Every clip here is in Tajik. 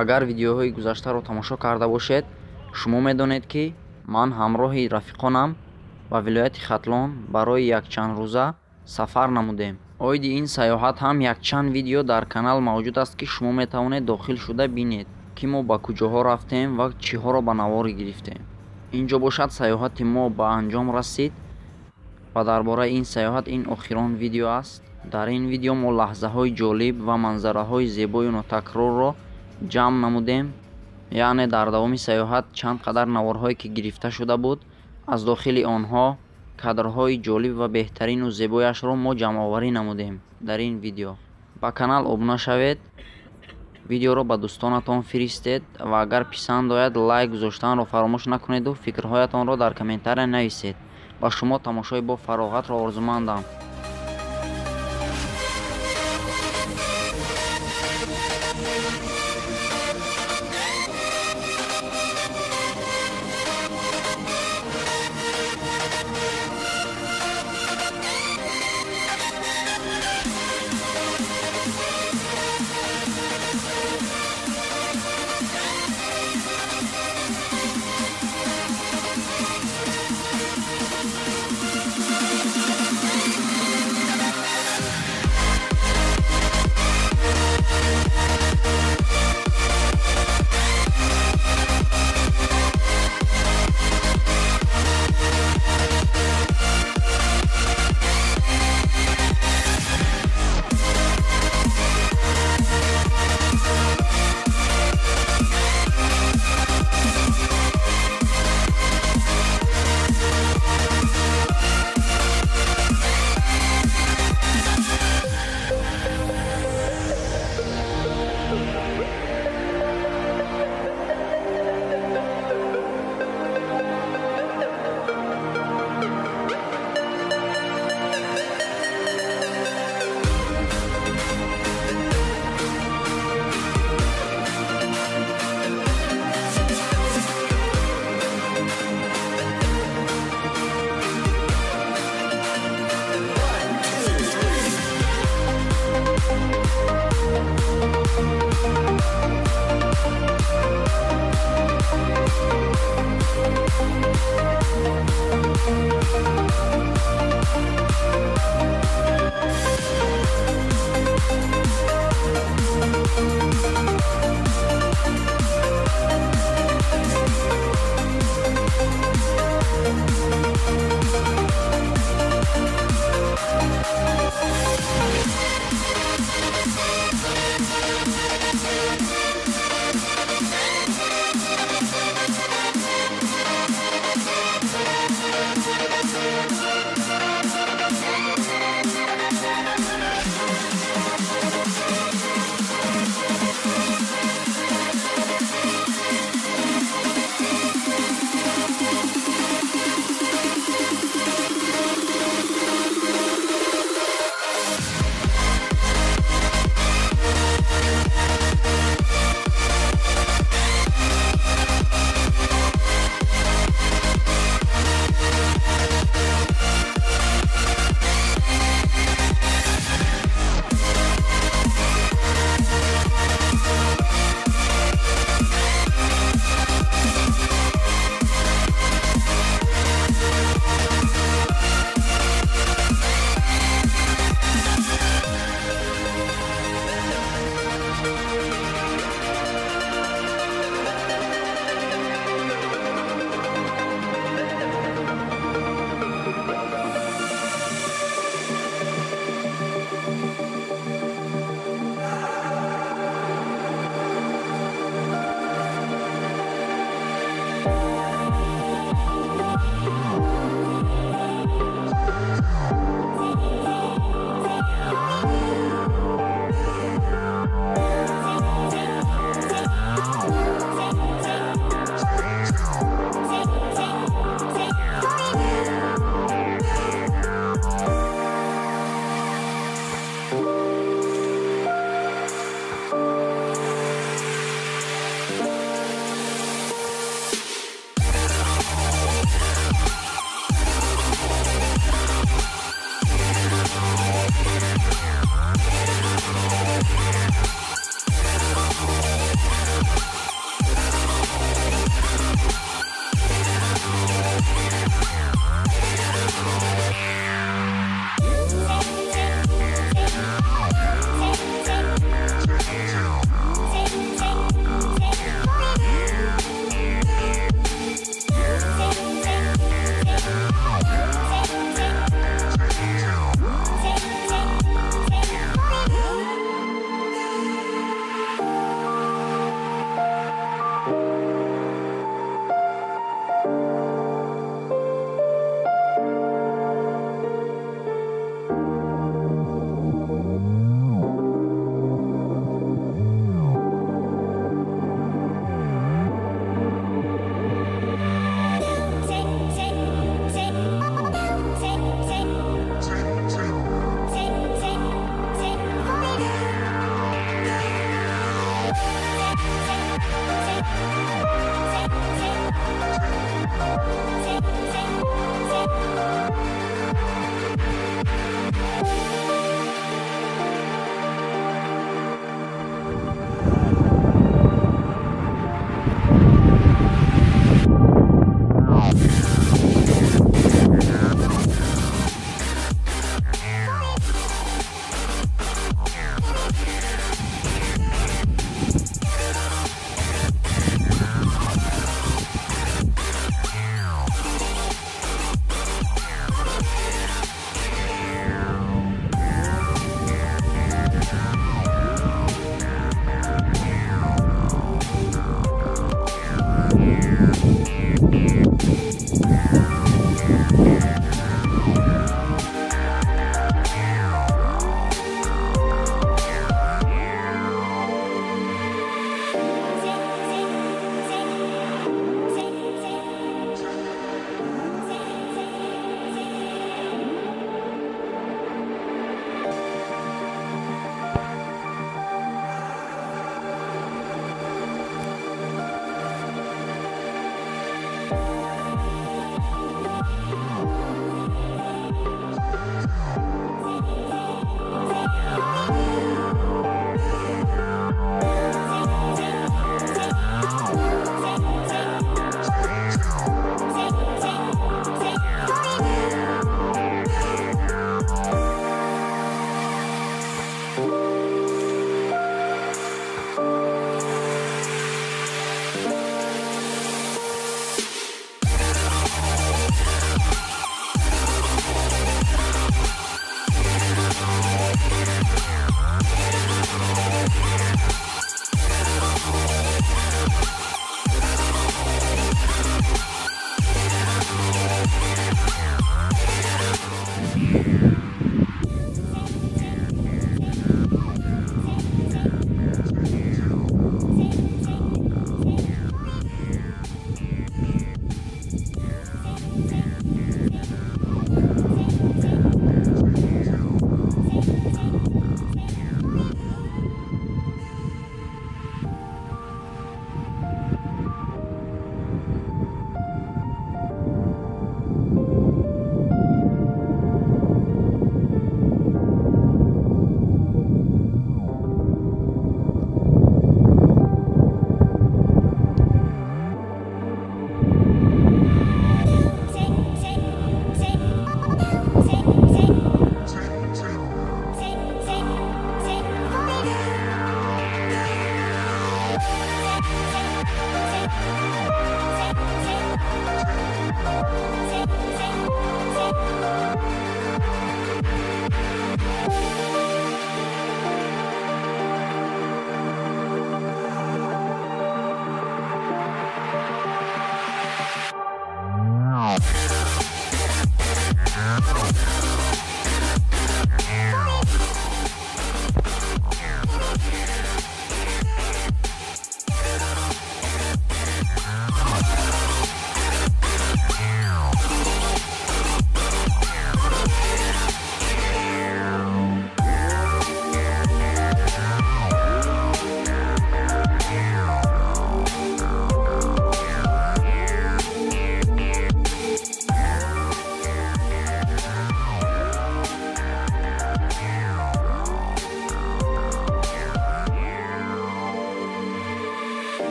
Агар видеоҳои гузаштаро тамошо карда бошед, шумо медонед, ки ман ҳамроҳи рафиқонам ба вилояти Хатлон барои якчанд рӯза сафар намудем. Оиди ин сайёҳат ҳам якчанд видео дар канал мавҷуд аст, ки шумо метавонед дохил шуда бинед, ки мо ба куҷоҳо рафтем ва чиҳоро ба навор гирифтем. Инҷо бошад сайёҳати мо ба анҷом расид ва дар бораи ин сайёҳат ин охирон видео аст. Дар ин видео мо лаҳзаҳои ҷолиб ва манзараҳои зебою нотакрорро ҷамъ намудем. Яъне дар давоми сайёҳат чанд қадар наворҳое ки гирифта шуда буд, аз дохили онҳо кадрҳои ҷолиб ва беҳтарину зебояшро мо ҷамъоварӣ намудем дар ин видео. Ба канал обуна шавед, видеоро ба дӯстонатон фиристед ва агар писанд ояд, лайк гузоштанро фаромӯш накунеду фикрҳоятонро дар комментария нависед. Ба шумо тамошои бо фароғатро орзумандам.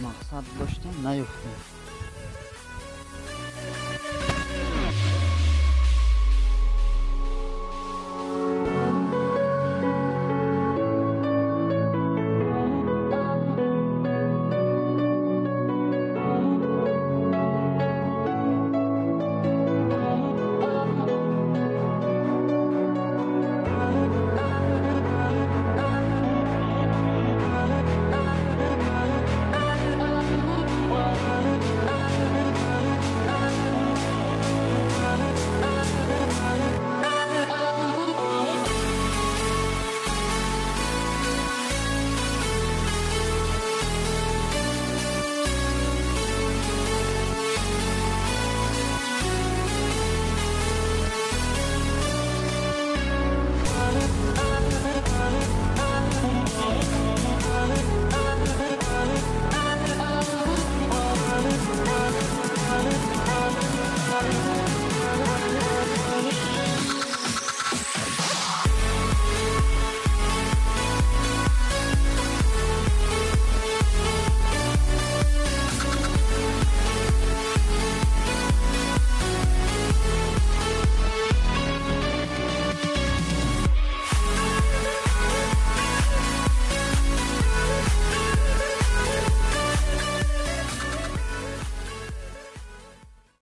Мақсад доштем, наёфтем.